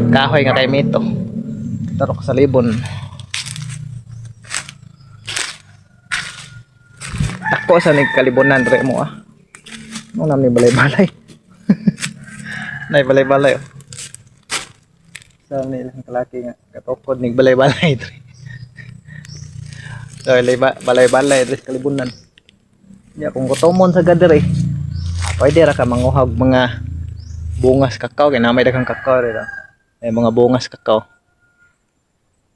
Kahoy nga kay mito. Tarok sa libon. Dako sa nagkalibunan dre mo ah. Mo nam ni balay-balay. Nay balay-balay oh. Sa ni ilang kalaki nga katukod nig balay-balay dre. So balay-balay dre sa kalibunan. Ya kung gutomon sa gadere, ah, pwede ra ka manguhag mga bungas kakao kay na may daghang kakao dito. May mga bungas kakao.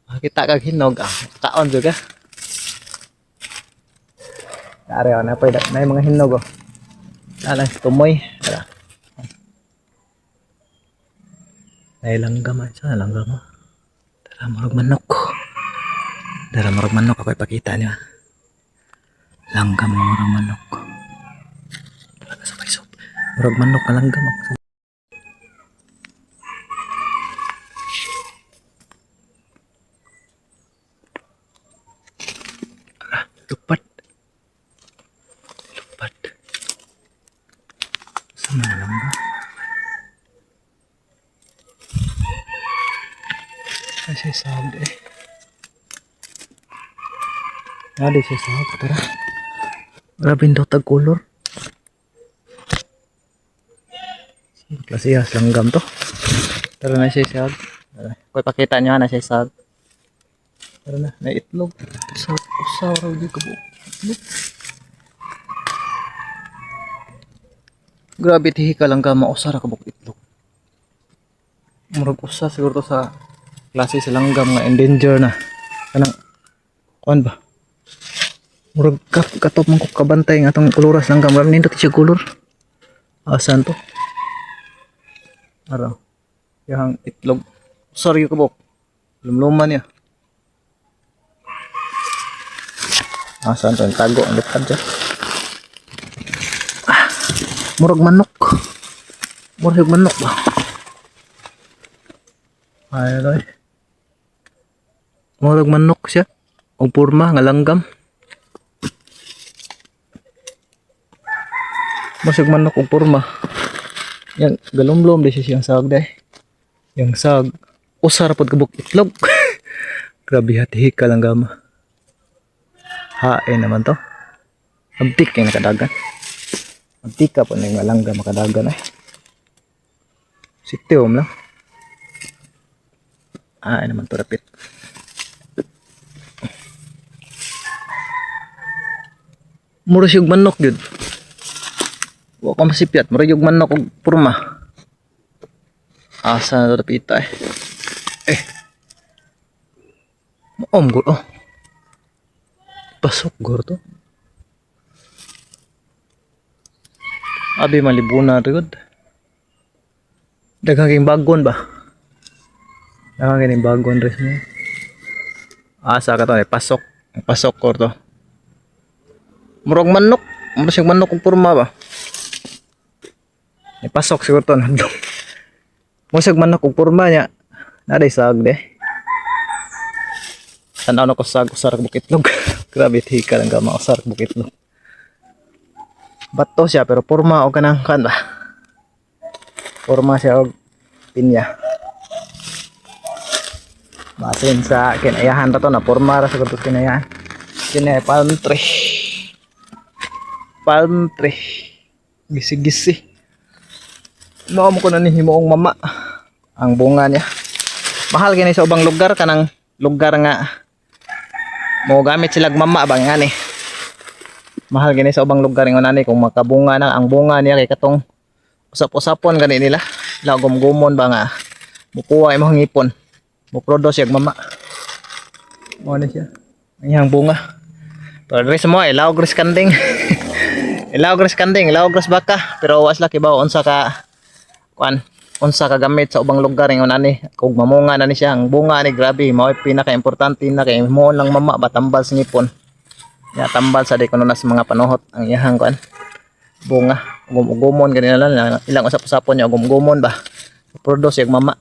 Makita kag hinog ah, kaon jud ka. Are na pwede na mga hinog oh. Alang tumoy. Tara. Ay langgam ah, sa langgam ah. Tara murag manok. Tara murag manok ako ipakita niyo. Ah. Langgam nga murag manok. Tara sa paisop. Murag manok nga langgam ako. Tara, lupad. Lupad. Sa mga langgam? Ay, siya sahog eh. Nadi siya sahog. Tara. Grabe yung dotag color. Klase langgam to. Tara na siya sahog. Tara. Kung ipakita nyo ha, na siya sahog. Tara na, na itlog. Sa usaw raw di kabuok. Itlog. Grabe tihi ka lang ka mausara ka buok itlog. Murag usa siguro to sa klase sa langgam nga endanger na. Kanang kuan ba? Murag katop man ko kabantay nga atong koloras langgam. Grabe nindot siya kolor. Asan to? Araw. Yang itlog. Sorry ka buok. Lumluman niya. Asan to? Ang tago ang lipad dyan. Ah, murag manok. Murag manok ba? Ay, ay. Murag manok siya. O porma nga langgam. Murag manok og porma. Yang galumlum di siya siyang sag day. Yang sag usar pod kabuk itlog. Grabe hati ka lang gama. Hain naman to. Abtik kay nakadagan. Abtik ka po na yung langgam makadagan ay. Sitiom lang. Ah, ay naman to rapit. Mura siyog manok gyud. Wa ka masipyat, mura yung manok og purma. Asa na to rapita eh. Eh. Maom gud oh. Pasok gud to. Abi malibuna to gud. Daghang king bagon ba? Daghang kining bagon res mo. Asa ka to eh, pasok. Pasok ko to. Murag manok. Murag siyang manok og porma ba? Eh, pasok siguro to nandong. Murag siyang manok og porma niya. Naday sag de. Tanaw na ko sag usar bukitlog. Grabe tika lang gama usar bukitlog. Bato siya pero porma og kanang kan ba. Porma siya og pinya. Basin sa kinayahan ra to na porma ra siguro to kinayahan. Kini palm tree. Palm tree. Gisi-gisi. Mao mo ko na ni himuong mama. Ang bunga niya. Mahal gini sa ubang lugar kanang lugar nga mo gamit sila mama ba nga ni. Mahal gini sa ubang lugar ingon ani kung makabunga na ang bunga niya kay katong usap-usapon gani nila. Lagom-gumon ba nga mukuha imong ngipon. Muprodo siya mama. Mo na siya. Ang iyang bunga. Pero diri sa mo ilaw gris kanding. Ilaw gris kanding, ilaw gris baka, pero was laki ba unsa ka kuan unsa ka gamit sa ubang lugar ingon ani kung mamunga na ni siya ang bunga ni grabe mao pinaka-importante na kay mo lang mama ba tambal sa ngipon. Ya tambal sa di kuno na sa mga panuhot ang iyang kuan bunga ugum-ugumon gani na lang ilang usap-usapon niya ugum-ugumon ba. Produce yung mama.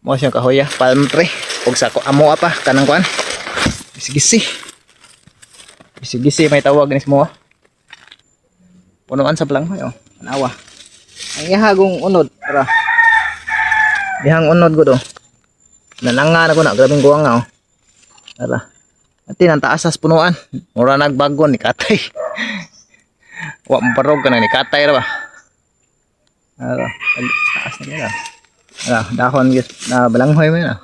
Mo siyang kahoya palm tree ug sa amo pa kanang kuan. Gisi-gisi. Gisi-gisi may tawag ni mo. Punuan sa balanghoy oh. Anawa. Ang ihagong unod, tara. Dihang unod gud oh. Nananga na ko na, grabeng guwang nga oh. Tara. Ati nang taas sa punuan. Mura nagbago ni katay. Wa mabarog ka na ni katay ra ba. Ara, taas na nila. Ara, dahon gyud na balanghoy mo na.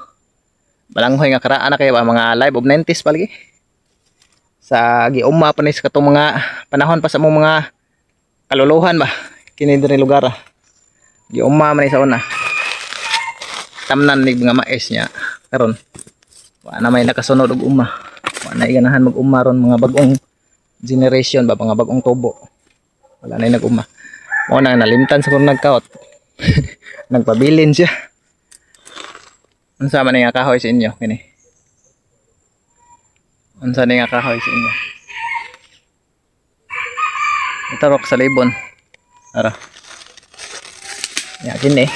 Balanghoy nga karaan na kayo ba mga live of 90s palagi. Sa giuma pa ni sa katong mga panahon pa sa among mga kaluluhan ba kini diri lugar ah. Giuma man ni sa una. Tamnan ni mga mais niya karon. Wa na may nakasunod og uma. Wa na ganahan mag-uma ron mga bagong generation ba, mga bagong tubo. Wala na nag-uma. Mao na nalimtan sa kung nagkaot. Nagpabilin siya. Unsa man nga kahoy sa inyo kini? Unsa ni nga kahoy sa inyo? Itarok sa libon. Ara. Ya kini.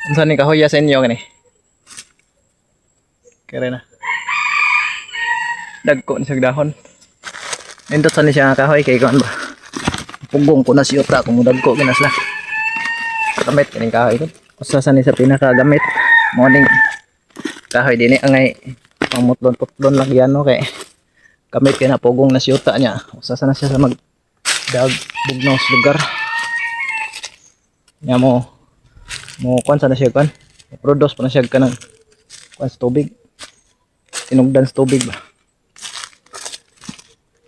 Unsa ni kahoya sa inyo kini? Kere na. Dagko ni siya dahon. Nindot sa ni siya nga kahoy kay kuan ba? Pugong ko na siya ta kung dagko kina sila. Gamit kining kahoy ko. Usa sa ni sa pinakagamit. Mo ning kahoy dinhi angay pamutlon-putlon lang yan no kay gamit kay na pugong na siyuta niya. Usa sa na siya sa mag dag bugnaw sa lugar. Nya mo mo kuan sa na siya kuan. Produce pa na siya kanang kuan sa tubig. Tinugdan sa tubig ba.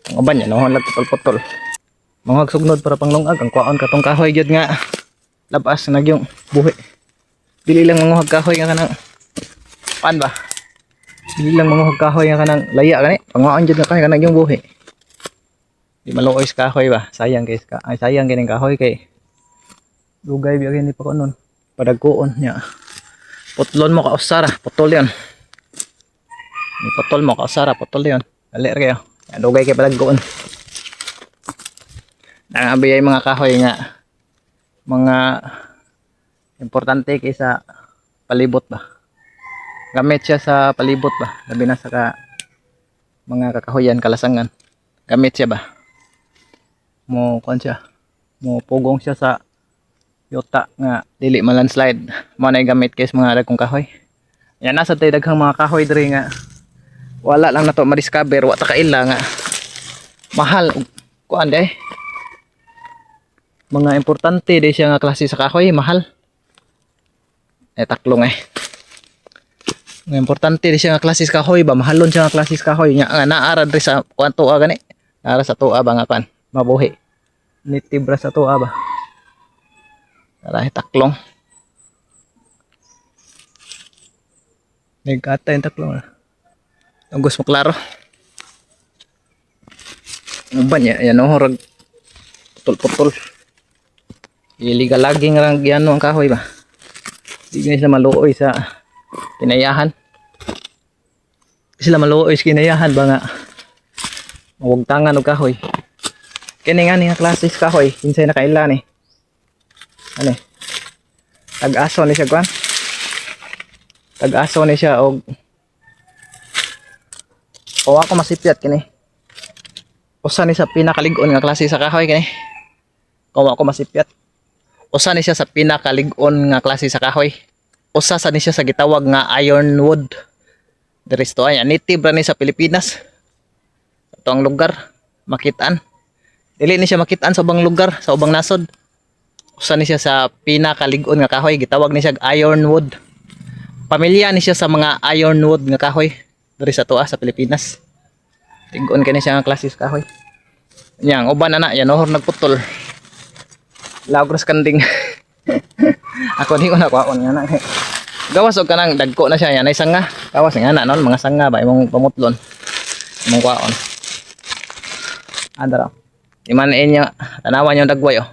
Ang uban niya no lag putol-putol. Mga sugnod para panglungag ang kwaon katong kahoy gyud nga labas na nagyong buhi. Dili lang manguhag kahoy nga kanang pan ba. Dili lang manguhag kahoy nga kanang laya gani. Panguhaon gyud nga kahoy kanang yung buhi. Di maluoy sa kahoy ba. Sayang kay ay sayang kining kahoy kay dugay biya kini pa kunon. Padagkuon niya. Putlon mo kausara, putol 'yon. Ni putol mo kausara, putol 'yon. Dali ra kayo. Ya, dugay kay padagkuon. Nangabi ay mga kahoy nga mga importante kaysa palibot ba. Gamit siya sa palibot ba. Labi na sa ka, mga kakahuyan, kalasangan. Gamit siya ba. Mo kuan siya. Mo pugong siya sa yuta nga dili man landslide. Mo na gamit kay sa mga dagkong kahoy. Yan nasa tay daghang mga kahoy diri nga wala lang nato ma-discover, wa ta kaila nga mahal og kuan day. Mga importante di siya nga klase sa kahoy, mahal. Eh taklong eh. Nga importante di siya nga klase sa kahoy ba, mahalon siya nga klase sa kahoy nya nga naara diri sa kuan tuwa gani. Naara sa tuwa ba nga kuan, mabuhi. Native ra sa tuwa ba. Tara, taklong. Nagkata yung taklong ah. Ang gusto mo klaro. Ang uban niya, yan oh, rag putol-putol. Iliga laging rang giyano ang kahoy ba. Di gani sila maluoy sa kinayahan. Di sila maluoy sa kinayahan ba nga mawagtangan og kahoy. Kini nga ni nga klase sa kahoy, kinsay nakaila ni. Ano eh? Tag-aso ni siya kuan. Tag-aso ni siya og o ako masipyat kini. Usa ni sa pinakalig-on nga klase sa kahoy kini. Kung ako masipyat. Usa ni siya sa pinakalig-on nga klase sa kahoy. Usa sa ni siya sa gitawag nga ironwood. Diri sa tuwa niya. Native ra ni sa Pilipinas. Ito ang lugar makitaan. Dili ni siya makitaan sa ubang lugar, sa ubang nasod. Usa ni siya sa pinakalig-on nga kahoy, gitawag ni siya ironwood. Pamilya ni siya sa mga ironwood nga kahoy diri sa tuwa sa Pilipinas. Lig-on kini siya nga klase sa kahoy. Nya ang uban ana, yan ohor nagputol. Lagros kanding. Ako di ko na kwaon nga na. Gawas og kanang dagko na siya yan ay sanga. Gawas nga na non mga sanga ba imong pamutlon. Imong kwaon. Andara. Iman niya tanawan yung dagway oh.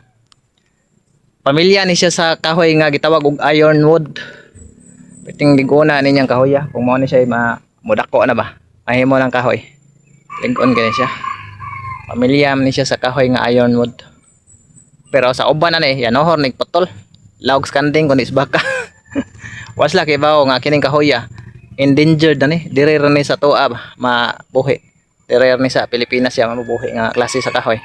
Pamilya ni siya sa kahoy nga gitawag og ironwood. Piting liguna ninyang kahoy ah. Kung mao ni siya ma mudako na ba. Mahimo lang kahoy. Lig-on kini siya. Pamilya ni siya sa kahoy nga ironwood. Pero sa uban na ni, yan ohor nagputol. Lawag sa kanding kundi sa baka. Wasla kay bawo nga kining kahoy ah. Endangered na ni. Dire ra ni sa tuwa ba mabuhi. Dire ra ni sa Pilipinas siya mabuhi nga klase sa kahoy.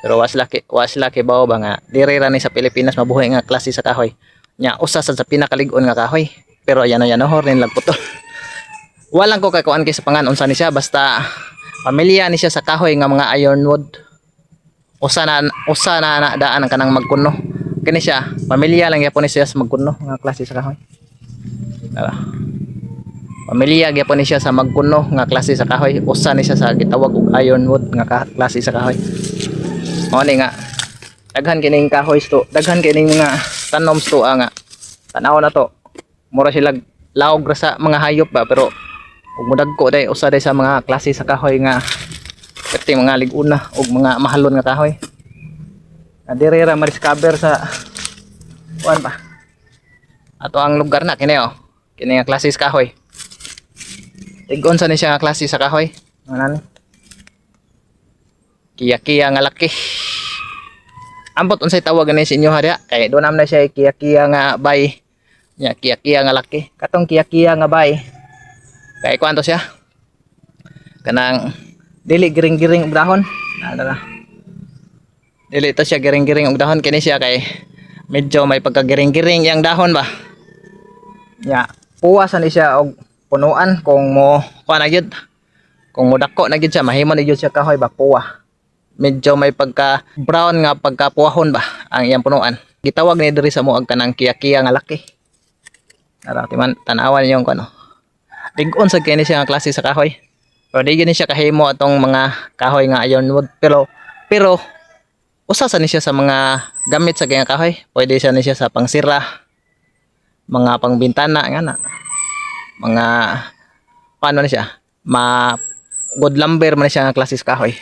Pero wasla kay bawo ba nga dire ra ni sa Pilipinas mabuhi nga klase sa kahoy. Nya usa sad sa pinakalig-on nga kahoy. Pero yan yan hor nin lagputol. Walang ko kay kuan kay sa pangan unsa ni siya, basta pamilya ni siya sa kahoy nga mga ironwood. Usa na na daan ang kanang magkuno. Kini siya, pamilya lang gyapon ni siya sa magkuno nga klase sa kahoy. Diba? Pamilya gyapon ni siya sa magkuno nga klase sa kahoy. Usa ni siya sa gitawag og ironwood nga klase sa kahoy. Mao ni nga daghan kining kahoy sto, daghan kining mga tanom sto nga. Tanaw na to. Mura sila laog ra sa mga hayop ba, pero ug mudagko day usa day sa mga klase sa kahoy nga perti mga lig-una ug mga mahalon nga kahoy. Na diri ra ma-discover sa kuan ba. Ato ang lugar na kini oh. Kini nga klase sa kahoy. Tig-on sa ni siya nga klase sa kahoy. Ano ni? Kiya-kiya nga laki. Ambot unsay tawag ani sa inyo ha diha? Kay doon na siya kiya-kiya nga bay. Nya kiya-kiya nga laki. Katong kiya-kiya nga bay. Kay kuan to siya? Kanang dili giring-giring og dahon. Na na. Dili to siya giring-giring og dahon, kini siya kay medyo may pagkagiring-giring yang dahon ba. Nya puwasan ni siya og punuan kung mo kuan na gyud. Kung mo dako na gyud siya, mahimo na gyud siya kahoy ba, puwa. Medyo may pagka brown nga pagkapuwahon ba ang iyang punuan. Gitawag ni diri sa moag kanang kiya-kiya nga laki. Tara, timan tanawan niyo ang kuno. Lig-on sa kini siya nga klase sa kahoy. Pero di gyud ni siya kahimo atong mga kahoy nga ironwood, pero pero usa sa ni siya sa mga gamit sa kanya kahoy. Pwede siya ni siya sa pangsira, mga pangbintana nga na. Mga paano na siya? Ma good lumber man siya nga klase sa kahoy.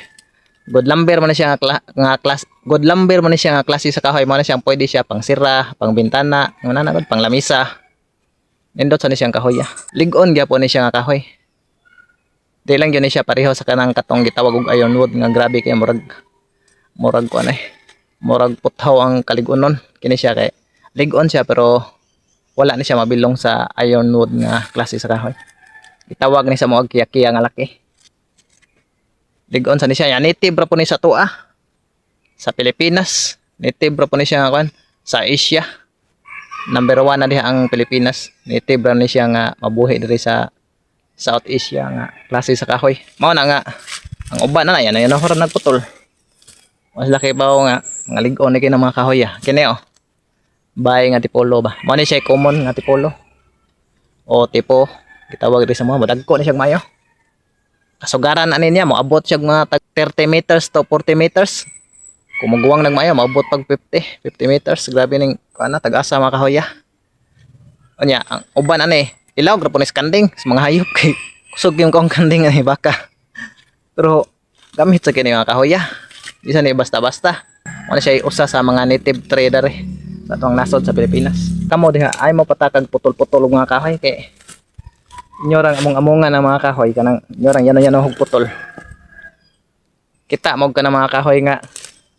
Good lumber man siya nga, nga class, good lumber man siya nga klase sa kahoy, mo na siya pwede siya pangsira, pangbintana, nga na gud, panglamisa. Nindot sa ni siyang kahoy ah. Lig-on gyapon ni siya nga kahoy. Di lang gyud ni siya pareho sa kanang katong gitawag og ironwood nga grabe kay murag murag kuan eh. Murag puthaw ang kalig-onon. Kini siya kay lig-on siya pero wala ni siya mabilong sa ironwood nga klase sa kahoy. Gitawag ni sa moag kiya-kiya nga laki. Lig-on sa ni siya. Ya, native ra po ni sa tua. Sa Pilipinas. Native ra po ni siya nga kuan. Sa Asia. Number 1 na diha ang Pilipinas. Native ra ni siya nga mabuhi diri sa South Asia nga klase sa kahoy. Mao na nga ang uban na na yan, yan ako nagputol. Mas laki pa ako nga mga lig-on ni kay ng mga kahoy ah. Kini oh. Bay nga tipolo ba. Mao ni siya common nga tipolo. O tipo gitawag diri sa mga madagko ni siya mayo. Kasugaran ani niya moabot siya mga tag 30 meters to 40 meters. Kung muguwang nagmayo moabot pag 50, 50 meters. Grabe ning kuan na tag-asa mga kahoy ah. Unya, ang uban ani ilaw ra po ni sa kanding sa mga hayop kay kusog yung kong kanding ani baka. Pero gamit sa kini mga kahoy ah. Di sa ni basta-basta. Mao na siya usa sa mga native trader eh sa atong nasod sa Pilipinas. Kamo diha ay mo patakag putol-putol og mga kahoy kay inyo rang among-amongan ang mga kahoy, kanang inyo rang yan yan og putol. Kita mo ka ng mga kahoy nga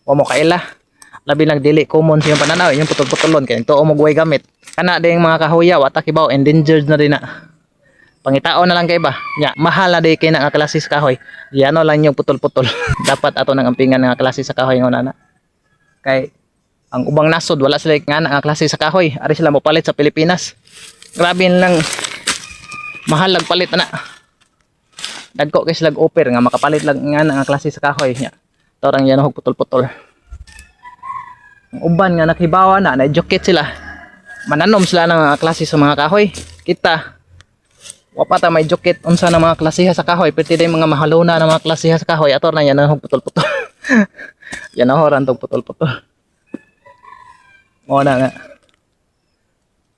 wa mo kaila. Labi lang dili common sa iyong pananaw, inyong putol-putulon kay tuo mo guway gamit. Kana ding mga kahoya wa ta kibaw endangered na din na. Pangitaon na lang kay ba. Nya, mahal na di kay na nga klase sa kahoy. Yano lang yung putol-putol. Dapat ato nang ampingan nga klase sa kahoy nga na. Kay ang ubang nasod wala sila nga na nga klase sa kahoy. Ari sila mopalit sa Pilipinas. Grabe lang mahal lag palit na. Dagko kay sila offer nga makapalit lang nga na nga klase sa kahoy nya. Torang yan og putol-putol. Ang uban nga nakibawa na, na-educate sila. Mananom sila ng mga klase sa mga kahoy. Kita, wa pa ta may educate unsa na mga klasiha sa kahoy. Pwede din mga mahaluna na mga klasiha sa kahoy. Ator na yan ang putol-putol. Yan ang horan tong putol-putol. Mo na nga.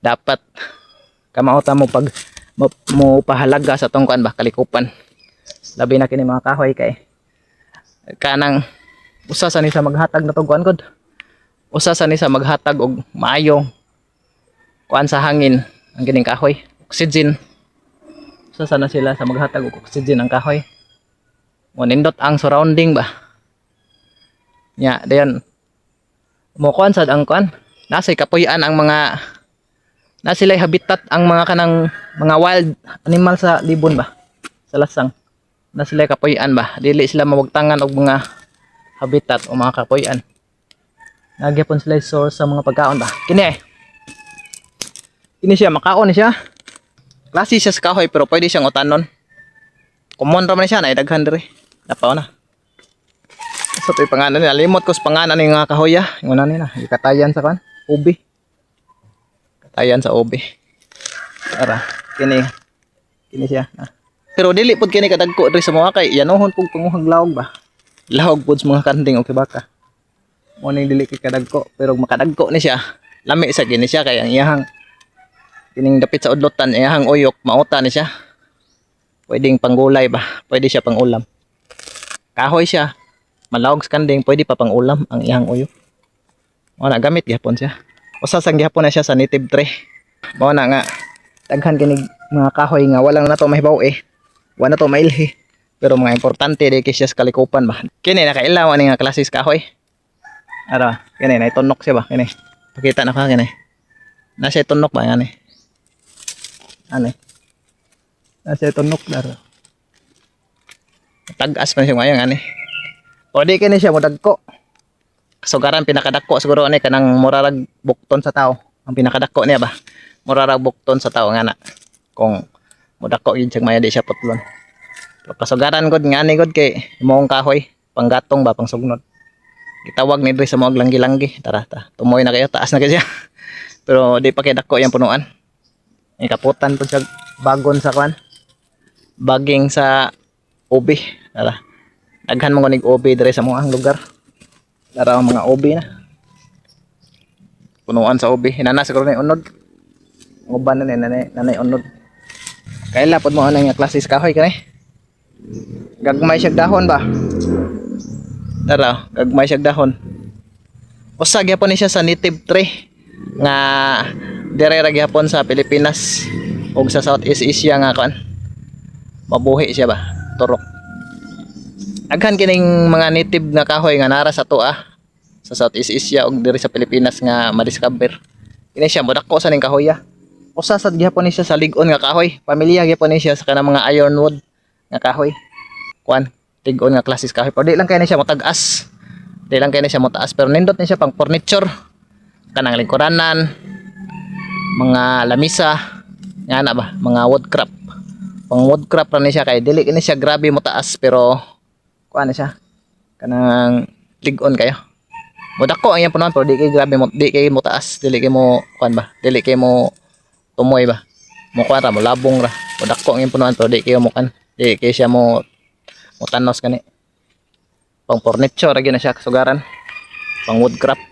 Dapat kamao ta mo pag mo pahalaga sa tong kuan ba, kalikupan. Labi na kini mga kahoy kay kanang usa sa ni sa maghatag na tong kuan gud. Usa sa ni sa maghatag og maayong kuan sa hangin ang kining kahoy, oxygen. Usa sa na sila sa maghatag og oxygen ang kahoy. Mo nindot ang surrounding ba. Nya, dayon mo kuan sad ang kuan. Nasa kapuy-an ang mga na sila habitat ang mga kanang mga wild animal sa libon ba, sa lasang na sila kapuy-an ba, dili sila mawagtangan og mga habitat o mga kapuy-an. Nagyapon sila source sa mga pagkaon ba. Kini eh. Kini siya, makaon ni siya. Klase siya sa kahoy pero pwede siyang utanon. Common ra man siya na daghan diri. Napaw na. Sa to'y pangalan nila. Limot ko sa pangalan ni nga kahoy ah. Yung ano nila, gikatayan sa kan. Ubi. Katayan sa ubi. Tara, kini. Kini siya. Ah. Pero dili pud kini kadagko diri sa mga kay yanuhon pug panguhag lawog ba. Lahog pud sa mga kanding o baka. Mo ning dili kay kadagko pero makadagko ni siya. Lami sa kini siya kay ang iyahang kining dapit sa udlotan, iyahang uyok mauta ni siya. Pwedeng panggulay ba? Pwede siya pangulam. Kahoy siya. Malawog sa kanding, pwede pa pangulam ang iyang uyok. Mo na gamit gihapon siya. Usa sang gihapon na siya sa native tree. Mao na nga daghan kinig mga kahoy nga walang nato mahibaw eh. Wa na to mailhi. Pero mga importante di kay siya sa kalikupan ba. Kini nakailaw ani nga klase sa kahoy. Ara, kini na itunok siya ba kini. Pakita na ka kini. Nasa itunok ba ngani? Ani. Nasa itunok daro. Tag-as man siya ngayon ani. O di kini siya modagko. Kasugaran pinakadako siguro ani kanang murarag bukton sa tao. Ang pinakadako niya ba? Murarag bukton sa tao nga na. Kung modako yun siya maya di siya putlon. Pero kasugaran gud nga ani gud kay imong kahoy panggatong ba, pangsugnod. Gitawag ni diri sa mga langgi-langgi. Tara ta. Tumoy na kayo, taas na kayo siya. Pero di pa kay dako yung punuan. May kaputan po siya bagon sa kwan. Baging sa ubi. Tara. Daghan mo kunig ubi diri sa mga lugar. Tara ang mga ubi na. Punuan sa ubi. Hinana siguro na yung unod. Ang uban na ni nanay, nanay unod. Kaila pod mo ana nga klase sa kahoy kani. Gagmay siya dahon ba? Tara, gagmay siya dahon. Usa gyapon ni siya sa native tree nga dire ra gyapon sa Pilipinas ug sa Southeast Asia nga kuan. Mabuhi siya ba? Turok. Daghan kining mga native nga kahoy nga nara sa atoa sa Southeast Asia ug diri sa Pilipinas nga madiscover. Kini siya modako sa ning kahoya. Usa sad gyapon ni siya sa lig-on nga kahoy. Pamilya gyapon ni siya sa kanang mga ironwood nga kahoy. Kuan, lig-on nga klase sa kahoy. Pero di lang kay ni siya motag-as. Di lang kay ni siya motaas pero nindot ni siya pang furniture. Kanang lingkuranan, mga lamisa, nga na ba, mga woodcraft. Pang woodcraft ra ni siya kay dili kini siya grabe motaas pero kuan na siya. Kanang lig-on kayo. Modako ang iyang punuan pero di kay grabe mo, di kay mo taas, dili kay mo kuan ba, dili kay mo tumoy ba. Mo kuan ra, mo labong ra. Modako ang iyang punuan pero di kay mo kan, di kay siya mo mo tanos kani. Pang furniture ra gyud na siya kasugaran. Pang woodcraft.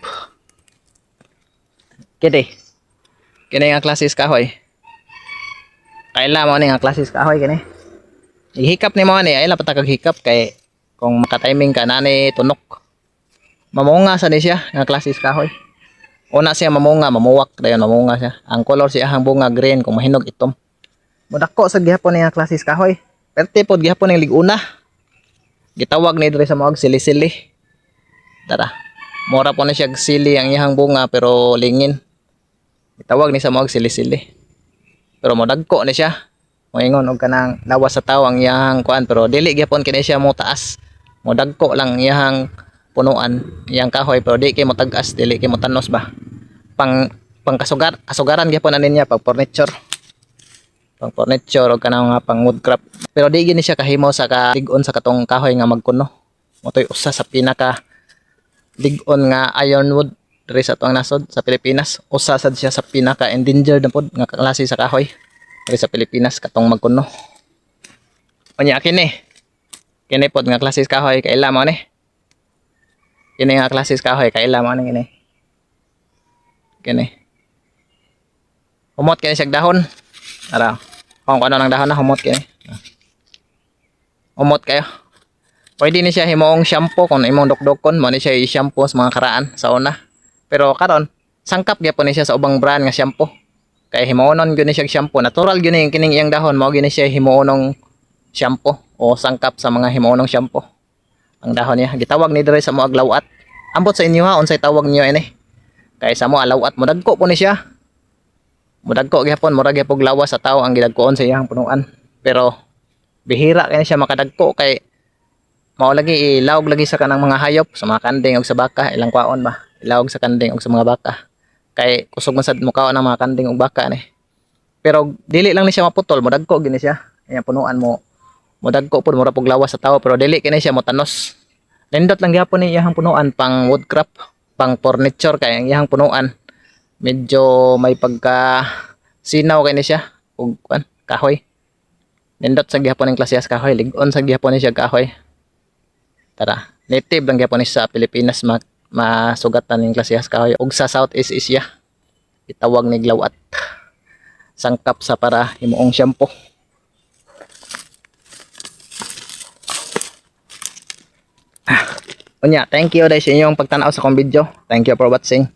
Kini. Kini nga klase sa kahoy. Kaila mo ni nga klase sa kahoy kini. Ihikap ni mo ani, ay pa kag hikap kay kung makatiming ka nani tunok. Mamunga sa ni siya nga klase sa kahoy. Una siya mamunga, mamuwak dayon mamunga siya. Ang color siya ang bunga green, kung mahinog itom. Modako sa gihapon ni nga klase sa kahoy. Perte pod gihapon ning liguna. Gitawag ni diri sa maog sili-sili. Tara. Mura po na siya og sili ang iyang bunga pero lingin. Gitawag ni sa maog sili-sili. Pero modagko ni siya. Moingon og kanang lawas sa tawo ang iyang kuan pero dili gyapon kini siya mo taas. Modagko lang iyang punuan, iyang kahoy pero di kay mo tag-as, dili kay mo tanos ba. Pang pangkasugar, kasugaran gyapon ani niya pag furniture. Pang furniture o kanang nga pang woodcraft. Pero di gini siya kahimo sa kalig-on sa katong kahoy nga magkuno. Motoy usa sa pinaka lig-on nga ironwood diri sa atuang nasod sa Pilipinas. Usa sad siya sa pinaka endangered na pod nga klase sa kahoy diri sa Pilipinas, katong magkuno. Unya kini. Kini pod nga klase sa kahoy, kaila mo ni. Kini nga klase sa kahoy, kaila mo ni kini. Kini. Humot kini siya dahon. Ara. Kung ano ng dahon na humot kini. Humot kayo. Pwede ni siya himuong shampoo kung imong dukdukon mo ni siya i-shampoo sa mga karaan sa una. Pero karon sangkap gyapon ni siya sa ubang brand nga shampoo. Kay himuonon gyud ni siya shampoo. Natural gyud ni kining iyang dahon, mao gyud ni siya himuonong shampoo o sangkap sa mga himuonong shampoo. Ang dahon niya gitawag ni diri sa mo lawat. Ambot sa inyo ha unsay tawag niyo ini. Kay sa mo alawat, modagko po ni siya. Modagko gyapon, murag gyapon lawas sa tao ang gidagkoon sa iyang punuan. Pero bihira kay ni siya makadagko kay mao lagi ilawog lagi sa kanang mga hayop, sa mga kanding ug sa baka, ilang kwaon ba, ilawog sa kanding ug sa mga baka kay kusog man sad mukaon ang mga kanding ug baka ni. Pero dili lang ni siya maputol, modagko gini siya. Iyang punuan mo modagko pud, mura pug lawas sa tawo, pero dili kini siya motanos. Nindot lang gyapon ni iyang punuan pang woodcraft, pang furniture, kay ang iyang punuan medyo may pagka sinaw kay ni siya ug kuan kahoy. Nindot sa gihapon ang klase sa kahoy, lig-on sa gihapon ni siya kahoy. Tara, native lang gihapon ni sa Pilipinas masugatan ning klase sa kahoy ug sa Southeast Asia. Itawag ni glawat. Sangkap sa para himuong shampoo. Ah, unya, thank you dahil sa inyong pagtanaw sa akong video. Thank you for watching.